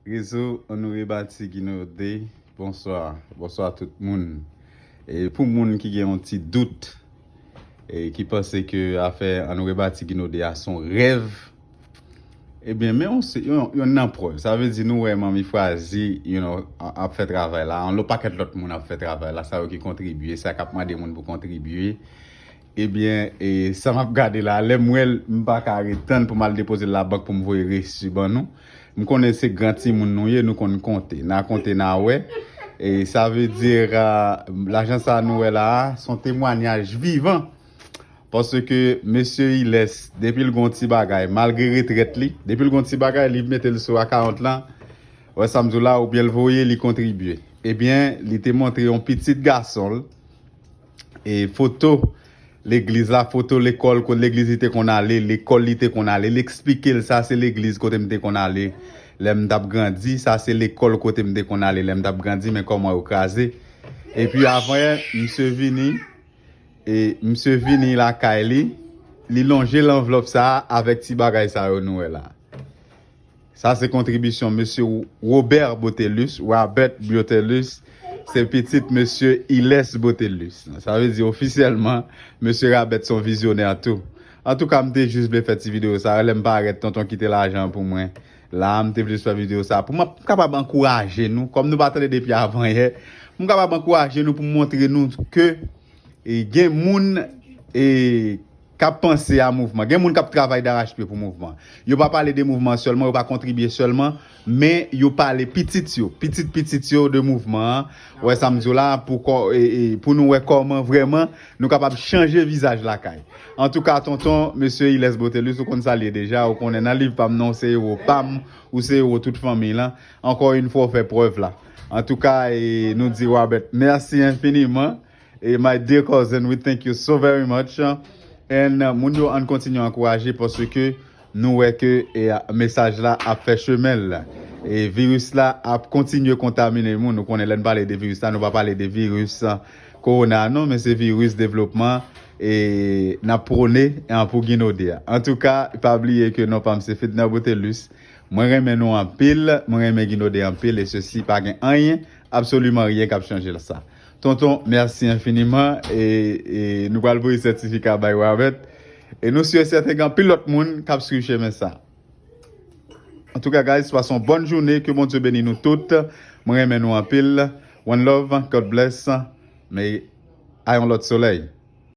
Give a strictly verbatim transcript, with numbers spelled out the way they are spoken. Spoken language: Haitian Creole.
Rezo Annou Rebati Ginode, bonswa. Bonswa tout moun. E pou moun ki gen yon ti dout, e ki panse ke afè Annou Rebati Ginode a se yon rèv, ebyen, men yon, se- yon, yon nan prèv. Sa vle di nou wè Manmi Frazi, you know, a- ap fè travay la. Yon lòt pakèt lòt moun ap fè travay la. Sa yo ki kontribye, sa k ap mande moun pou kontribye. Ebyen, e, sa m ap gade la, lè m wè l, m pa ka ret tann pou m al depoze l labank pou m voye resi ban nou. M konnen se gran timoun nou ye, nou konn konte. N a konte, n a wè. E sa vle di, a, lajan sa nou wè la a, se yon temwanyaj vivan. Paske mesye Iles, depi l gon ti bagay, malgre retrèt li, depi l gon ti bagay, li mete l sou akawont lan, wè sa m di w la, oubyen l voye, li kontribye. Ebyen, li te montre yon pitit gason l, e foto legliz la, foto lekòl, kot legliz li te konn ale, lekòl li te konn ale. Li eksplike l sa se legliz kote m te konn ale lè m t ap grandi, sa se lekòl kote m te konn ale lè m t ap grandi, men kòman yo kraze. Epi avan yè, misye vini, e misye vini lakay li, li lonje lanvlòp sa a avèk ti bagay sa yo nou wè la. Sa se kontribisyon mesye Robert Botelus, Robert Botelus, se pitit mesye Iles Botelus. Sa vle di ofisyèlman, mesye Rabèt se yon vizyonè tou. Antouka, m te jis vle fè ti videyo sa, lè m parèt, tonton kite lajan pou mwen. La, m te vle jis fè videyo sa pou m ap- kapab ankouraje nou, kòm nou pa tande depi avan yè, m kapab ankouraje nou pou m montre nou ke e gen moun e k ap panse a mouvman. Gen moun k ap travay darachpye pou mouvman. Yo pa pale de mouvman sèlman, yo pa kontribye sèlman, men yo pale pitit yo, pitit pitit yo de mouvman an. Wè sa m di w la, pou kò- e- e pou nou wè kòman vrèman nou kapab chanje vizaj lakay. Antouka, tonton, mesye Iles Botelus, ou konn sa l ye deja, ou konnen nan liv pa m nan, ou se ewo pa m, ou se ewo tout fanmi lan. Ankò yon fwa, ou fè prèv la. Antouka, e nou di Robert, mèsi enfiniman. E my dear cousin, we thank you so very much. And uh, moun yo, ann kontinye ankouraje paske nou wè ke e, mesaj la ap fè chemen l. E viris la ap kontinye kontamine moun. Nou konnen lè n pale de viris la, nou pa pale de viris uh, kowona non, men se viris devlopman e n ap pwone an pou Ginode a. Antouka, pa bliye ke non pa m se Fedner Botelus. Mwen renmen nou anpil, mwen renmen Ginode anpil, e sesi pa gen anyen, absoliman ryen k ap chanje l sa. Tonton, mèsi enfiniman, e, e nou pral voye sètifika bay Robert. E nou si e sèten gen anpil lòt moun k ap swiv chemen sa. Antouka, guys, pase yon bòn jounen, ke Bondye beni nou tout. Mwen renmen nou anpil. One love, God bless. Men a yon lòt solèy.